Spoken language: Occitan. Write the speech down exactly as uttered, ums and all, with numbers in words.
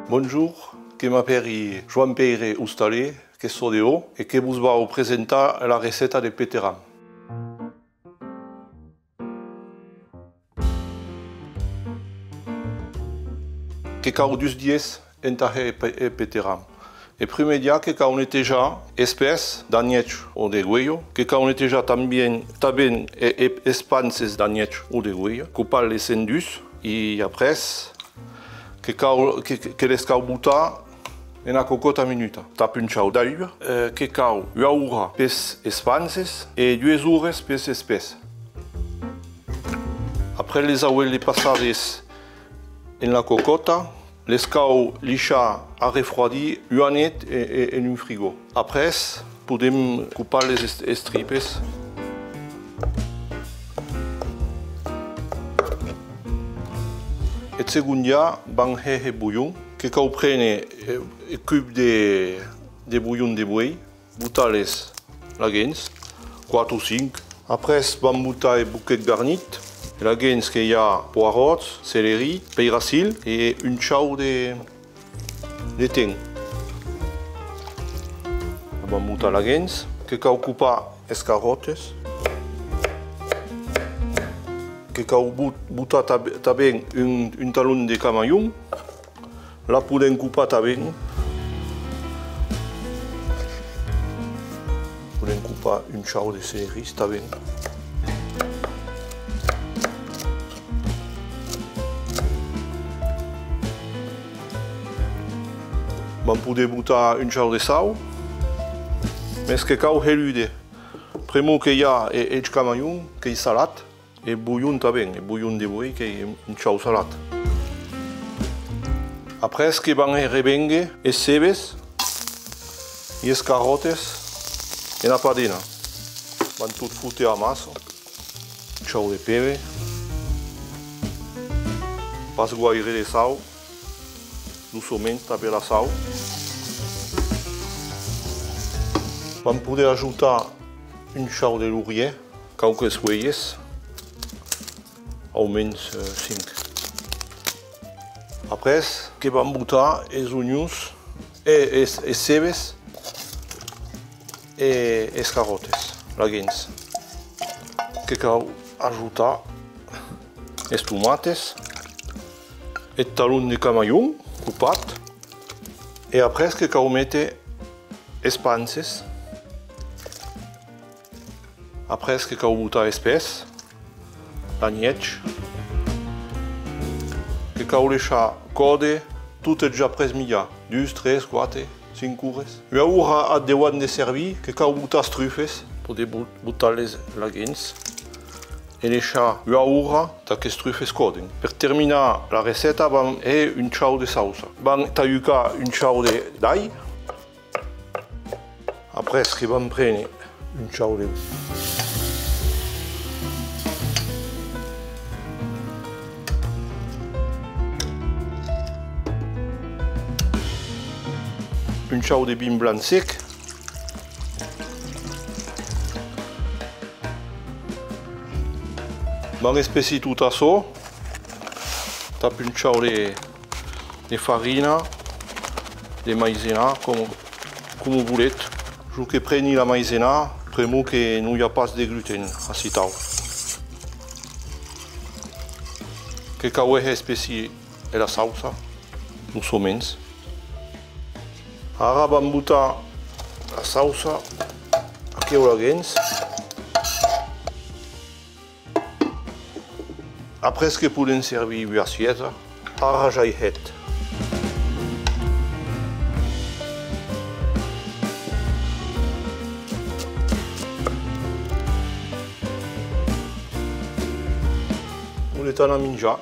Bonjorn, que m'apèri Joan-Pèire Ostalèr, que sò de Ò e que vos vau presentar la recèta de peteram. Que cau dus dies entà hèr pe-, eth peteram. Eth prumèr dia que cau netejar es pès d'anhèth o de guelha, que cau netejar tanben, tanben e, e, es panses d'anhèth o de guelha, copar-les en dus, e après que cau, que, que, que les cau botar ena cocòta minuta, tà punchar d'aiga, eh, que cau ua ora pes es panses e dues oras pes es pès. Après les auer passades en la cocòta, les cau leishar arrefroidir ua net e, e, en un frigò. Après, podem copar les est-, es tripes. Eth segon dia vam hèr eth bolhon, que cau préner, eh, eth cub de, de bolhon de buei, botar les laguens, quate o cinc. Après vam botar eth boquet garnit, laguens que i a poiròts, celerí, peirassilh e un chau de, de ten. Vam botar laguens, que cau copar es carròtes, que cau bot-, botar tab-, tanben un, un talon de camalhon. La podem copar tanben. Podem copar un chau de celerís tanben. Vam poder botar un chau de sau, mès que cau heluder. Pr'amor que i a e-, eth camalhon qu'ei salat, e bolhon tanben, e bolhon de buei qu'ei un chau salat. Après que vam hèr revénguer es cebes e es carròtes ena padena. Vam tot fotre amassa. Chau de pebe. Pas guaire de sau. Doçament, tanben la sau. Vam poder ajutar un chau de lorièr, quauques fuelhes, au mens, eh, cinc. Après, que vam botar es onhons e es, es cebes e es carròtes, laguens. Que cau ajutar es tomates, eth talon de camalhon copat, e après que cau méter es panses. Après que cau botar es pès, l'anhèth, que cau leishar còder tot eth après-mijar, dus, tres, quate, cinc ores. Ua ora ath deuant de servir, que cau botar es trufes, poder bo-, botar les laguens, e leishar ua ora tà qu'es trufes còden. Per terminar la recèta, vam hèr un chau de sauça. Vam talhucar un chau de, d'alh. Après que vam préner un chau de, un chau de vin blanc sec, vam espessir tot açò, tà un chau de, de farina, de maisena, com, com o voletz. Jo que preni la maisena, pr'amor que non i a pas de gluten acitau. Que cau hèr espessir era sauça, doçaments. Ara vam botar la sauça, aquiu laguens. Après que podem servir ua assièta, ara ja ei hèt. Voletz anar minjar?